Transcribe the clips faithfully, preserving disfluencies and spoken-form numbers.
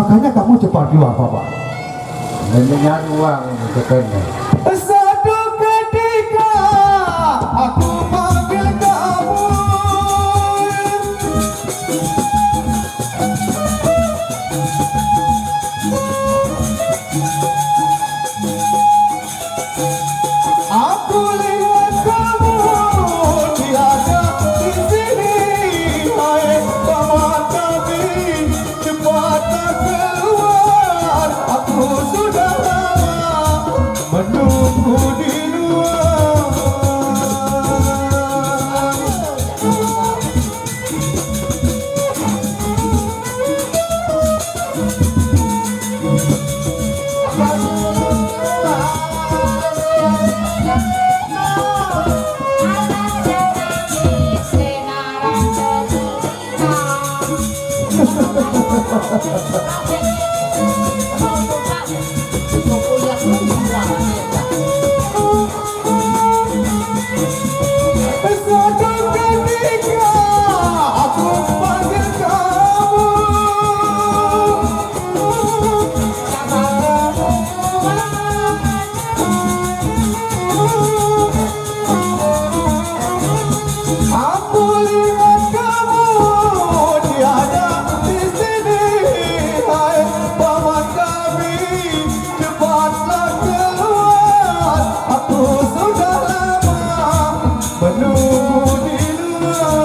Makanya kamu cepat keluar, Paman. Mendengar uang ini katanya. Satu ketika aku panggil kamu. Aku lihat kamu tiada di sini, hai paman kami, cepatlah keluar, aku sudah lama menunggu di luar. Satu ketika aku panggil kamu. Aku lihat kamu tiada di sini, hai paman kami, cepatlah keluar. Aku sudah lama menunggu di luar.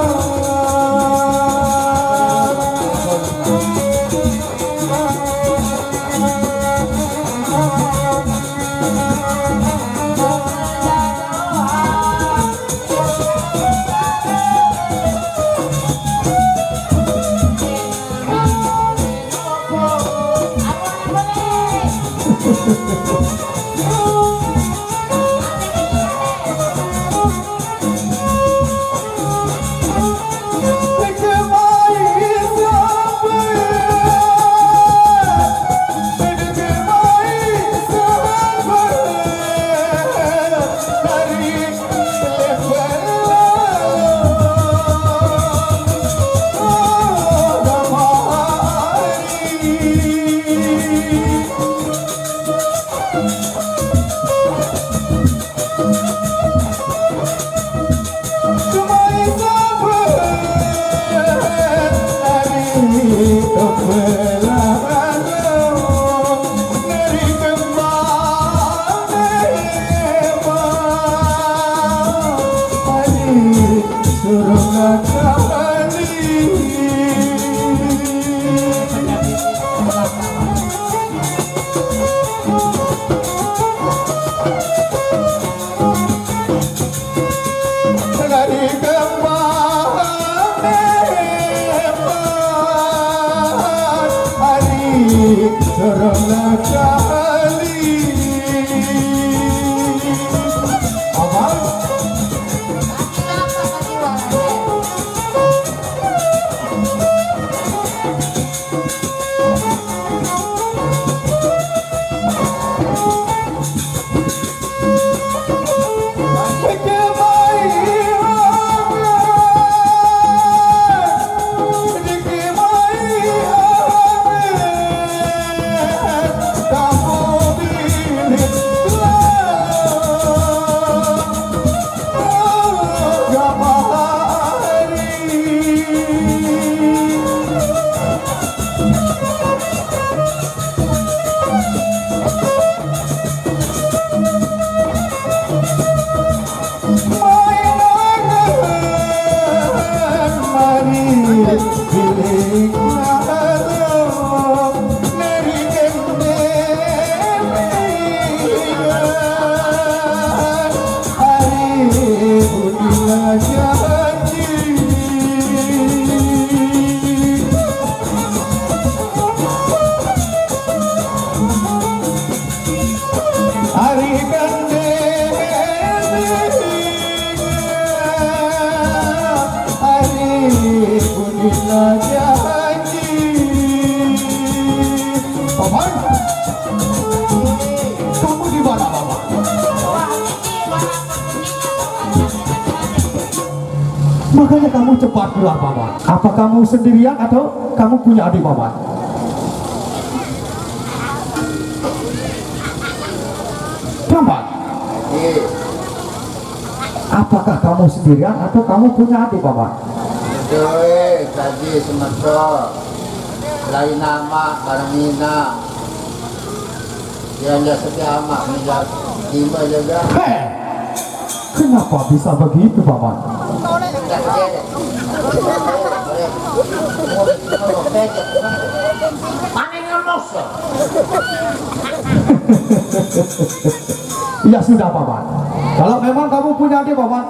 Paman, kamu di mana, Paman? Makanya kamu cepat keluar, Paman. Apa kamu sendirian atau kamu punya adik, Paman? Apakah kamu sendirian atau kamu punya adik, Paman? Doi, tadi semeton. Lain amak, bareng Nina. Yang dia setia amak, ni ja-, lima jaga. Hei! Kenapa bisa begitu, Paman? Mana yang ngomong? Ya sudah, Paman. Kalau memang kamu punya adik, Paman,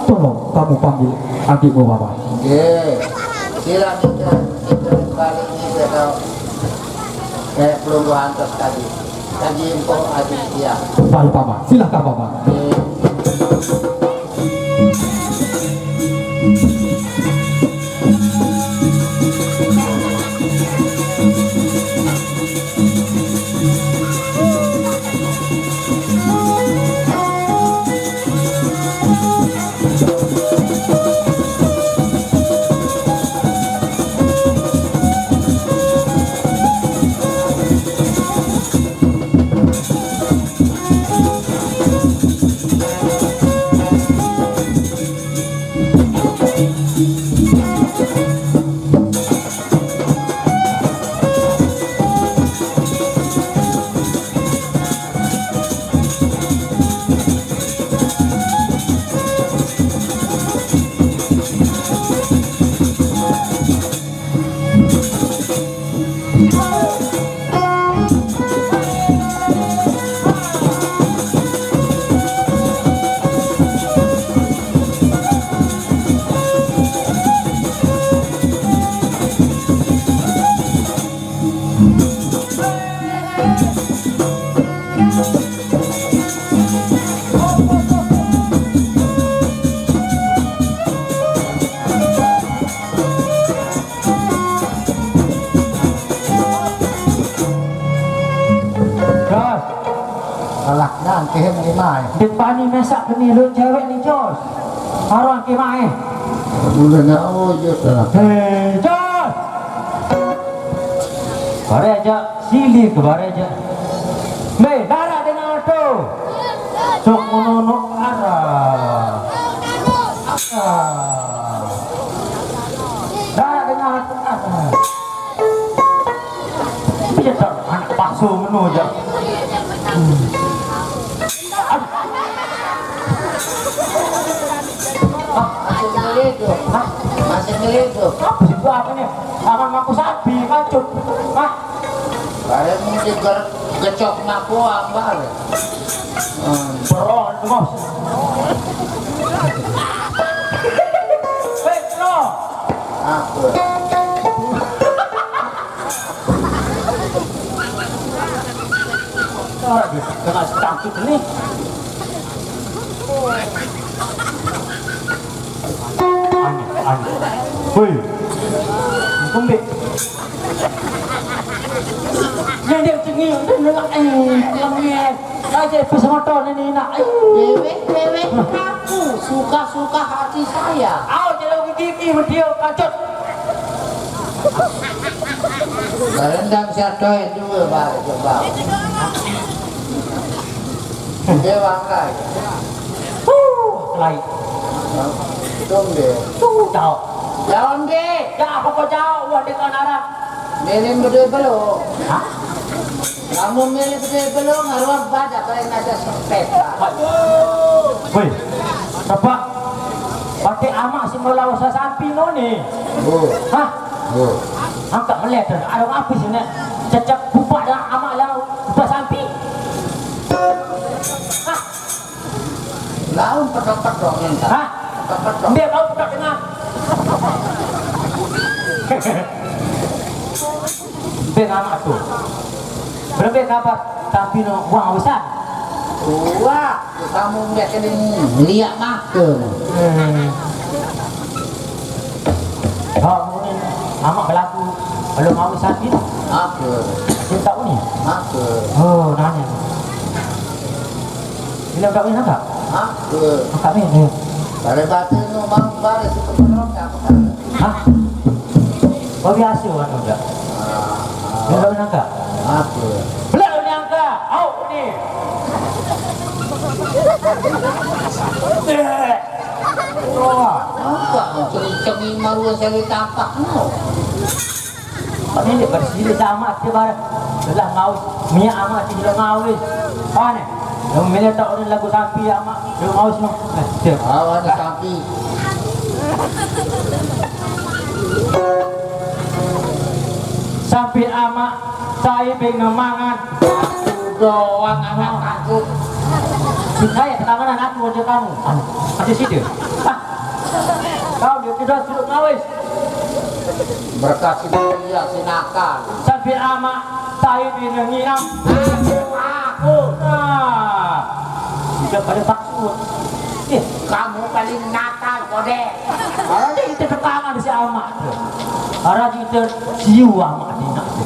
tolong kamu panggil adikmu, Paman. Oke. Sila kita, kita balik ni, kita tahu. Kayak pelungguh antos tadi. Tadi engkau adik dia. Baik, Paman. Silakan, Paman. Oke. Jos. Alah, nang kehem ni mai. Dek bani mesak ke ni lu cewek ni, Jos. Arwah ke mai. Mula nak, oh, Jos, alah. Hei, Jos. Bare aja, sili ke bare aja. Meh, dara dengan tu. Sok mono no ara. Ara. Dara dengan tu ara. Bisa tak anak pasu menu aja. Hmm. Aduh. Ah, masih ngelidu. Hah? Masih ngelidu. Apa sih gua apa nih? Sama aku sapi, macut. Hah? Bareng mesti ger-, gecok nak buang, bareng. Hmm. Beron, bos. Weh, bro. Apa? Ora, tengah tangkit ni. Aneh, aneh. Woi. Kumbit. Nendek cengil, nendek, eh, lengeh. Aja pis motor ni nak, eh. Wewe, wewe, aku suka-suka hati saya. Au, jalan gigi, gigi, dia kacot. Rendang siapa dua, baru coba. Dia bangkai. Huh, lain. Tumbe. Tuh, tau. Jauh, Mbe. Dah, pokok jauh, wah, dengan arah. Milim gede belum. Hah? Kamu milim gede belum, ngaruh baca kalian aja sempet. Woi, coba. Pakai amak si mula usaha sampi no ni. Bu. Hah? Bu. Angkat melihat, ada apa sini? Cecak bupak dah amak lau bupak sampi. Hah? Laun pedok-pedok ni, entah. Hah? Pedok-pedok. Dia bau pedok dengan. Dia nama tu. Berapa kabar? Tapi no, wah, besar. Wah, kamu melihat ni, lihat mata. Hmm. Oh, mungkin amak berlaku belum mau sakit. Apa? Cinta ni? Apa? Oh, nanya. Bila budak ni nampak? Apa? Nampak ni, eh. Bare batu tu, bang, bare si pemerok, apa? Hah? Oh, biasa orang tu, tak? Ah, ah. Bila budak ni nampak? Apa? Bila budak ni nampak? Au ni. Wah, apa? Cengin maruan saya tapak no. Ini bersih sama dia barang. Lah ngaus, minyak amat dia ngaus. Apa ni? Yang mana tak orang lagu sampi amat dia ngaus no. Eh, dia. Awan sampi. Sampi amak, saya bingung mangan. Doang anak takut. Saya pertama anak aku aja kamu. Ada situ. Ah. Kau dia tidak suruh ngawis. Berkat si dia si nakal. Sampi amak, saya bingung nginam. Aku, aku. Nah. Sudah pada takut. Eh, kamu paling nakal, Kode. Orang itu tekangan si amak tu. Orang itu siu amak ni nak tu.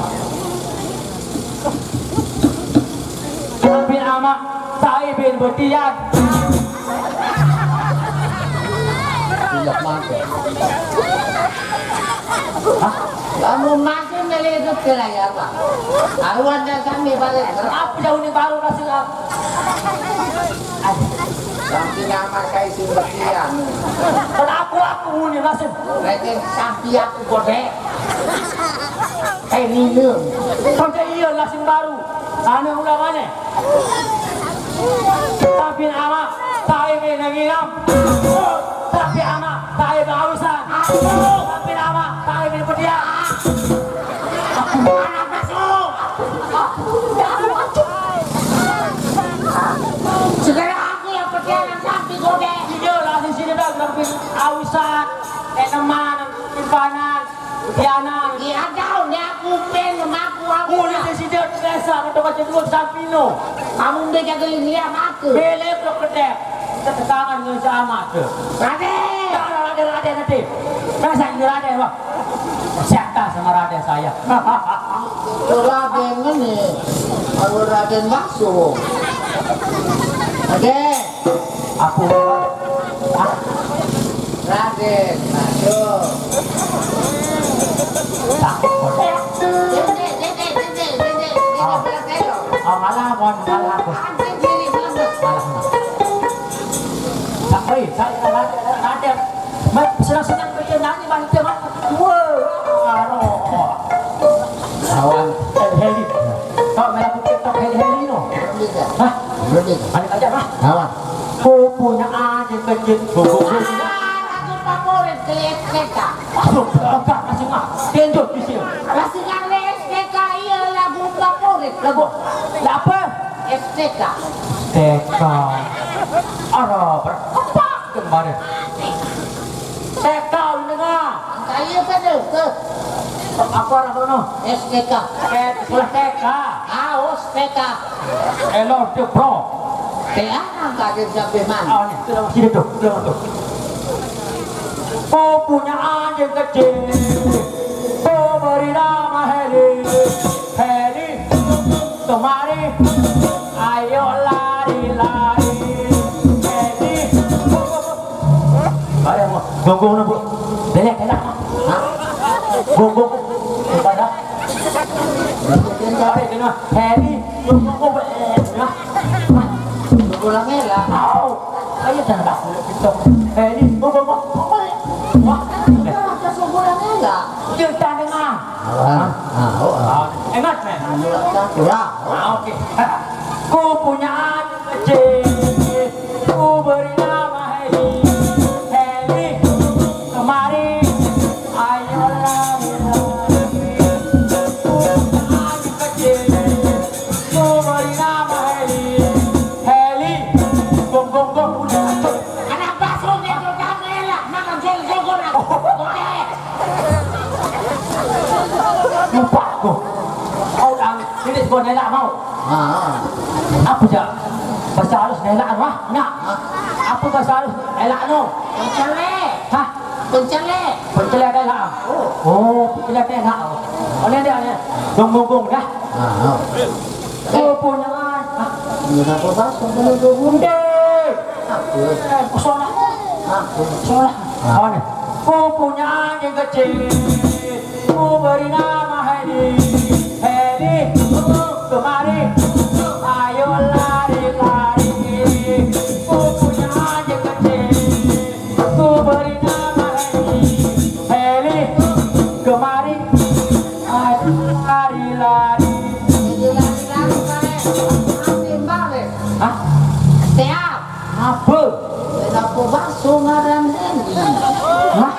Tapi amak, saya bin berdiam. Tidak mati. Hah? Kamu masih melihat ke layar, Pak? Awan dan kami balik. Apa jauh ni baru masih, ah? Sampi nama kai sumbekian. Kan aku, aku muni langsung. Lagi sampi aku gode. Kai minum. Sampai iya langsung baru. Anu ulang mana? Tapi amak, saya minum. Tapi amak, saya bausan. Tapi amak, saya minum pediak. Anak masuk. Segala aku yang percaya nanti godek. Iya lah di sini dah lebih ausan, eneman, simpanan, sianan. Iya tahu ni aku pen aku aku. Boleh di sini desa untuk macam dua sampino. Kamu udah jaga ini ya aku. Belek lo kedek. Kita tekangan dengan sama tu. Raden. Tak ada raden-raden nanti. Masa ini raden wah. Siapa sama raden saya? Raden ini, kalau Raden Bakso. Raden. Apa? Hah? Raden Bakso. Tak. Dede, dede, dede, dede, dede, Ah. Raden. Ah, malah, malah, malah. Raden, dede, malah. Malah, malah. Tak, eh, saya, Raden, Raden. Mat, senang-senang kerja nanya bantu mat. Dua. Aro. Awan. Heli-heli. Kau main aku TikTok heli-heli no. Hah? Ada aja mah. Awan. Ku punya aja kecil. Lagu favorit ke S T K. Masuk. Buka masih mah. Lanjut di sini. Masih kan S T K iya lagu favorit. Lagu. Apa? S T K. S T K. Aro, berkepak kemarin. Teka, lu dengar. Saya kan tu, tu. Apa orang sono? S T K. Ke sekolah T K. Ah, oh, S T K. Hello, the bro. T A angkat dia sampai mana? Ah, ni, tu dah masih tu, tu dah masuk. Oh, punya anjing kecil. Oh, beri nama Heli. Heli, kemari. Ayo lari, lari. Heli. Bareng, Bu. Gong-gong na, Bu. Belek, belek. Hah? Gong-gong. Pada. Bareng, kena. Heli. Gong-gong, Bu. Eh, ya. Gong-gong lagi, ya. Au. Ayo, jangan tak. Heli. Gong-gong, Bu. Wah. Ada gong-gong lagi, ya. Dia tak dengar. Awan. Ah, oh, ah. Ah, ingat, men. Awan. Ah, oke. Ku punya anak kecil. Ku beri nama Heli. Heli, kemari. Ayo lari, lari. Ku punya anak kecil. Ku beri nama Heli. Heli, gong, gong, gong, udah. Anak bakso, dia pertama elak. Makan sogor-sogor, aku. Oke. Lupa aku. Kau dah ini sebuah nelak mau. Ah. Apa je? Bahasa halus nelak mah, nak. Ah. Apa bahasa halus elak no? Pencelek. Hah? Pencelek. Pencelek elak. Oh. Oh, pencelek elak. Oh, ni dia ni. Dong gong dah. Ah. Ku punya, hah? Kenapa bakso? Kenapa gong? Udah. Aku. Eh, solah. Aku. Solah. Ah. Apa ni? Ku punya anjing kecil. Ku beri nama Hedi. Hedi, kemari. Ayo lari-lari. Ku Kenapa bakso ngaran Heli? Hah?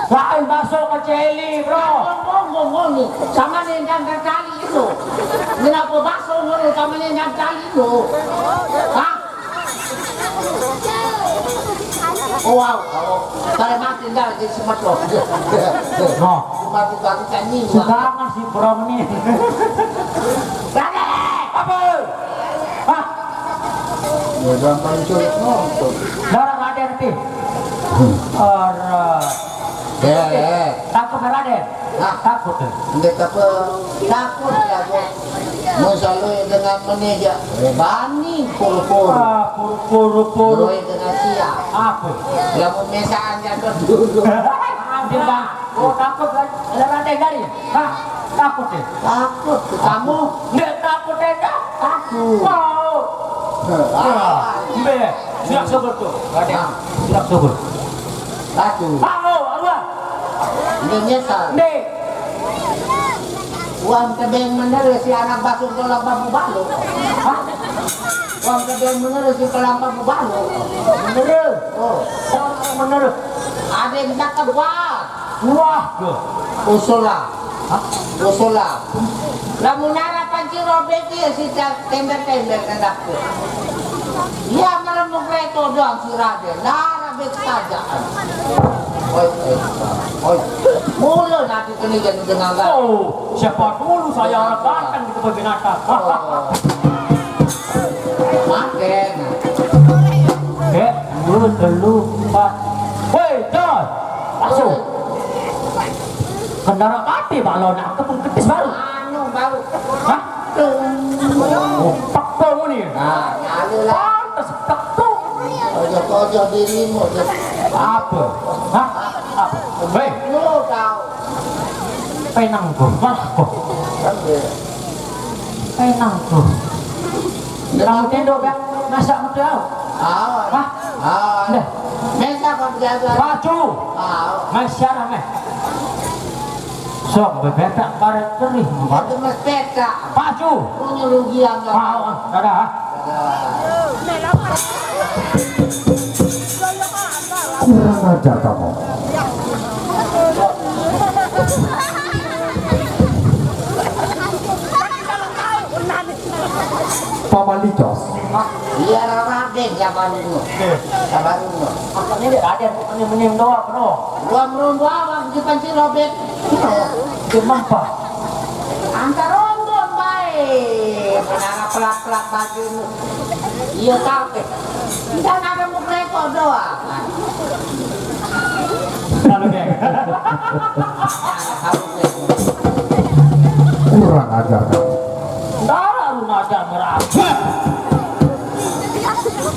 Lain bakso keceli, bro. Ngomong, ngomong, ngomong. Sama nih, jangan kali itu. Kenapa bakso ngono sama nih, jangan kali itu? Hah? Oh, wow, wow. Kalau mati, enggak lagi semet loh. No. Mati, mati, kan ini. Sedang masih berani. Raden! Apa? Hah? Ya, gampang itu nonton. Darah Raden, Pi. Ora. Eh, eh. Takut, Raden? Hah? Takut, eh? Nggak takut. Takut ya, Bu. Masa lu dengan meneja, eh, bani puru-puru. Ah, puru-puru, puru. Lu dengan sia. Apa? Lamun mesaan jatuh dulu. Dia, Bang. Oh, takut, kan? Ada rantai dari? Hah? Takut, ya? Takut. Kamu? Nggak takut, ya, Kak? Takut. Mau. Nah, ah. Mbe. Siap sebut tuh. Raden. Siap sebut. Takut. Mau, apa? Ini nyesal. Nih. Uang tebeng bener si anak basuh tulang bambu balu. Hah? Uang tebeng bener si tulang bambu balu. Bener. Oh. Bener. Ada yang cakep, wah. Wah, tuh. Usul lah. Hah? Usul lah. Lamun arep panci robek ya si tender-tender ndak. Iya, meremuk reto doang si Raden. Nara bet saja. Oi, oi, oi. Mula nanti kena jadi dengan. Oh, siapa dulu saya anak ganteng gitu, binatang. Oh. Makan. Oke, dulu, dulu, Pak. Woi, Jos. Masuk. Kendaraan mati, Pak, lo nak kepung ketis baru. Anu, baru. Hah? Oh, pekong ini. Nah, lalu lah. Pantes pekong. Ojo-ojo dirimu, Jos. Apa? Hah? Apa? Hei. Lu tahu. Penang kok, malah kok. Kan dia. Penang kok. Kamu tendok, Bang? Masak betul. Ah. Hah? Ah. Dah. Mesa kau jaga. Pacu. Ah. Masyarakat. Sok, bebek bareng kerih. Itu mas peta. Pacu. Punya rugi yang. Ah, ah, dadah. Kurang ajar kamu. Paman Licos. Iya, Raden, ya, Pak Nino. Ya, Pak Nino. Apa ini, Raden, kok menyem-menyem doang, penuh? Gua merombo awak di panci robek. Cuma apa? Antar rombong bae. Menara pelak-pelak baju lu. Iya, tape. Enggak ada mau repo doang. Kalau kayak Kurang ajar kamu. Darah lu aja merah.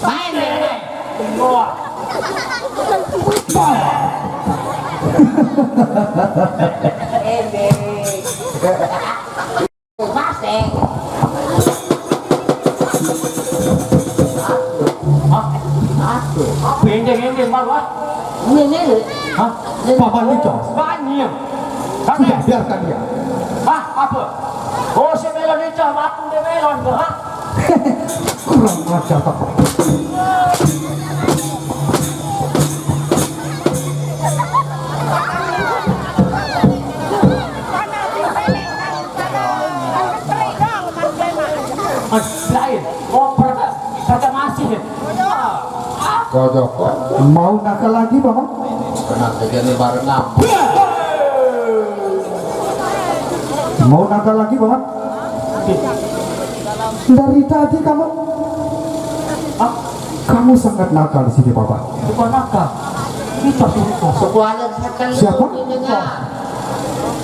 Main, main, main. Semua. Ini. Masih. Hah? Aduh. Apa yang dia, yang dia baru, ah? Ini, ini. Hah? Ini. Papa Licos. Banyak. Sudah, biarkan dia. Hah? Apa? Oh, si Melon Licos, aku dia Melon, hah? Kurang ajar, Pak. Lain. Oh, perka-, perka masih. Kau Joko. Mau nakal lagi, Paman? Kena kerja nih bareng ngambek. Mau nakal lagi, Paman? Dari tadi kamu. Hah? Kamu sangat nakal di sini, Bapak. Bukan nakal. Kita suruh. Sebuah sekali. Siapa? Ini dengar.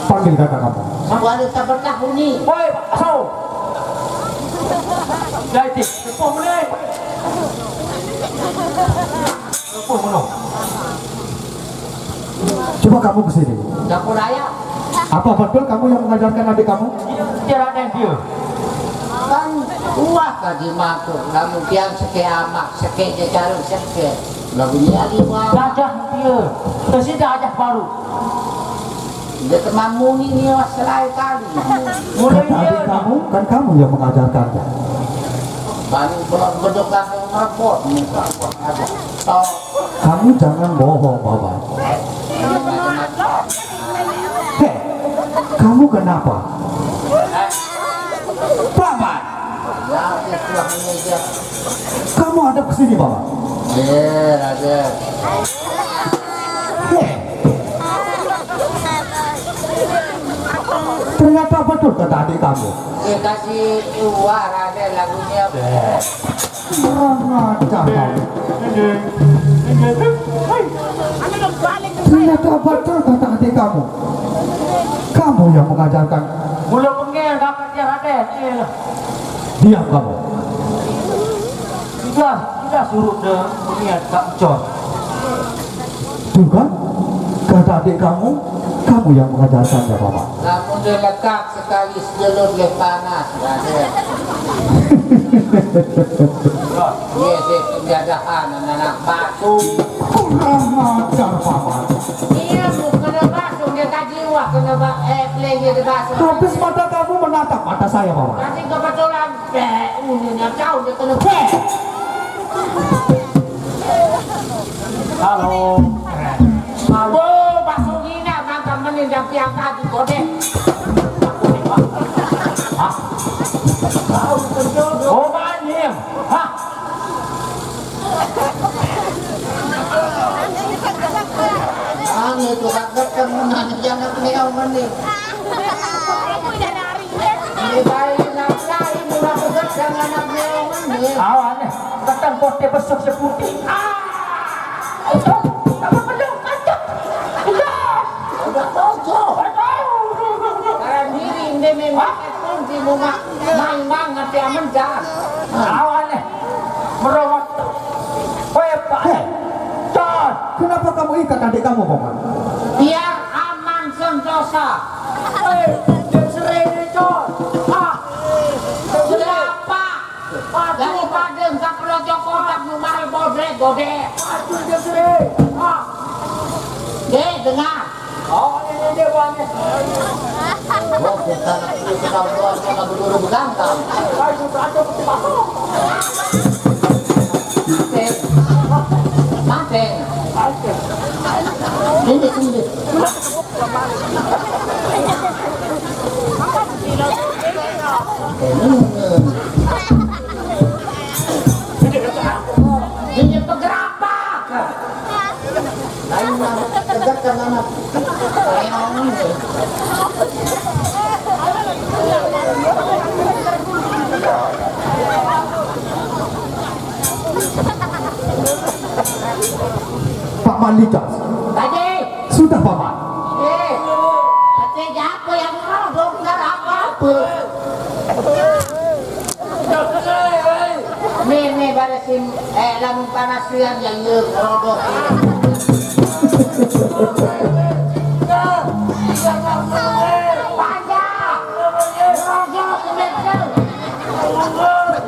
Panggil kakak kamu. Sebuah seperti ini. Woi, Pak Aso. Jadi, sepuh meneh. Sepuh meneh. Coba kamu ke sini. Dapur ayam. Apa betul kamu yang mengajarkan adik kamu? Dia ada dia. Kan kuat tadi mangkuk, lamun dia seke amak, seke jajaran, seke. Lamun dia liwat. Gajah dia. Terus dia gajah baru. Dia teman muni ni, wah, selai kali. Mulai kata dia adik kamu, kan kamu yang mengajarkan. Paling belum beduk lagi ngerebut muka. Tahu. Kamu jangan bohong, Paman. Hei, kamu kenapa? Paman. Ya, itu meja. Kamu hadap ke sini, Paman. Iya, Raden. Hei. Ternyata betul kata adik kamu. Dikasih dua, Raden, lagunya. Kurang ajar kamu. Ternyata betul kata adik kamu. Kamu yang mengajarkan. Mula pengel kakak dia, Raden. Iya. Diam kamu. Sudah, sudah suruh dia melihat Kak Cor. Tuh kan, kata adik kamu, kamu yang mengajarkannya, Paman. Kamu dia lekak sekali sejelut dia panas, Raden. Iya, sih, penjajahan anak batu. Kurang ajar, Paman. Iya, bu, kena batu, dia kaji wah, kena ba-, eh, play dia batu. Habis mata kamu menatap mata saya, Paman. Tapi kebetulan, eh, ulunya kau dia kena, eh. Halo. Halo. Oh, Pak Sugina, mantap, mending yang tiap tadi, godek. Hah? Oh, main. Hah? Anu itu, Kak, kan menang, jangan beliau mending. Ini baik, nak, ini nak, jangan beliau mending. Awan, eh. Datang kote besuk seputih. Ah! Itu, tak perlu, kacau. Udah. Udah kacau. Kacau. Karena diri, ini memang kunci rumah. Main banget ya, menjar. Awan, eh. Merawat. Weh, Pak. Heh. Cos. Kenapa kamu ikat adik kamu, Paman? Biar aman sentosa. Eh, dia sering, Cos. Ah. Siapa? Aduh, daripada engkau pelocok kotak, memar bodrek, godek. Aduh, dia sering. Ah. Dek, dengar. Oh, ini dia, Bang. Oh, kita, kita, kita, kita berdua sama guru begantang. Aduh, aduh, aduh. Mati. Mati. Mati. Ini, ini. Ini pegerabak. Lain mah, tegak kan anak. Pak Malikas. Tadi. Sudah, Paman. Eh, Aceh siapa yang mau dongkar apa-apa? Nih, nih, pada sim, eh, lamun panas lian yang nyek, rodok. Panjang. Rodok, betul.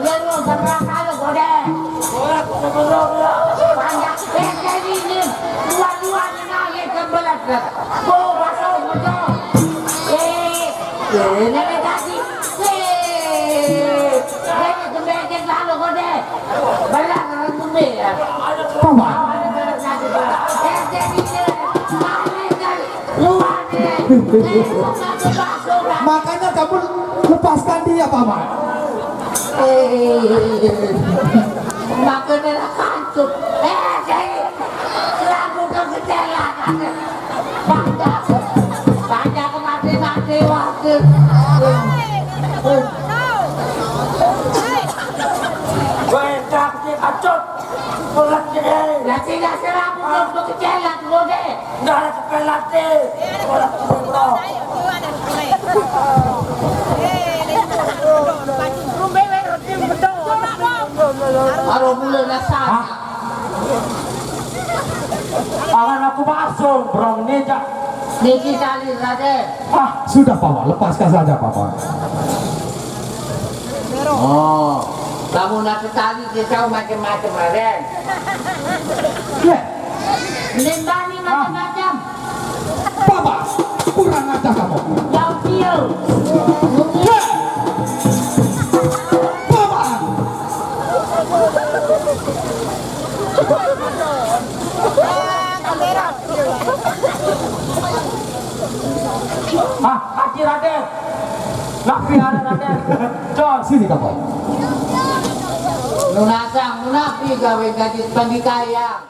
Iya, lu, seberang kali, gode. Panjang, eh, jadi ini, dua-duanya nangis kebelet. Tuh, masuk, masuk. Eh, eh, nenek tadi. Eh, nenek gembek lalu, gode. Belah, ngerembung, ya. Paman. Eh, jadi, eh, nangis, jadi. Makanya kamu lepaskan dia, Paman. Eh, makanya lah kancut. Eh, saya selalu kekecelan. Banyak, banyak mati-mati waktu. Gue tak kancut. Pulang sini. Lah, tidak selalu kekecelan, gue deh. Nggak ada penalti. Aduh, mulai dasar. Hah? Akan aku masuk, Bro, ini, Cak. Niki kali, Raden. Ah, sudah, Paman. Lepaskan saja, Paman. Oh, kamu nak tali, dia tahu macam-macam, Raden. Ya. Limbani macam-macam. Papa, kurang ajar kamu. Jauh dia. Ya. Papa. Biar Raden. Cok, sini, Kapol. Lunasang, lunas digawe gaji pandikaya.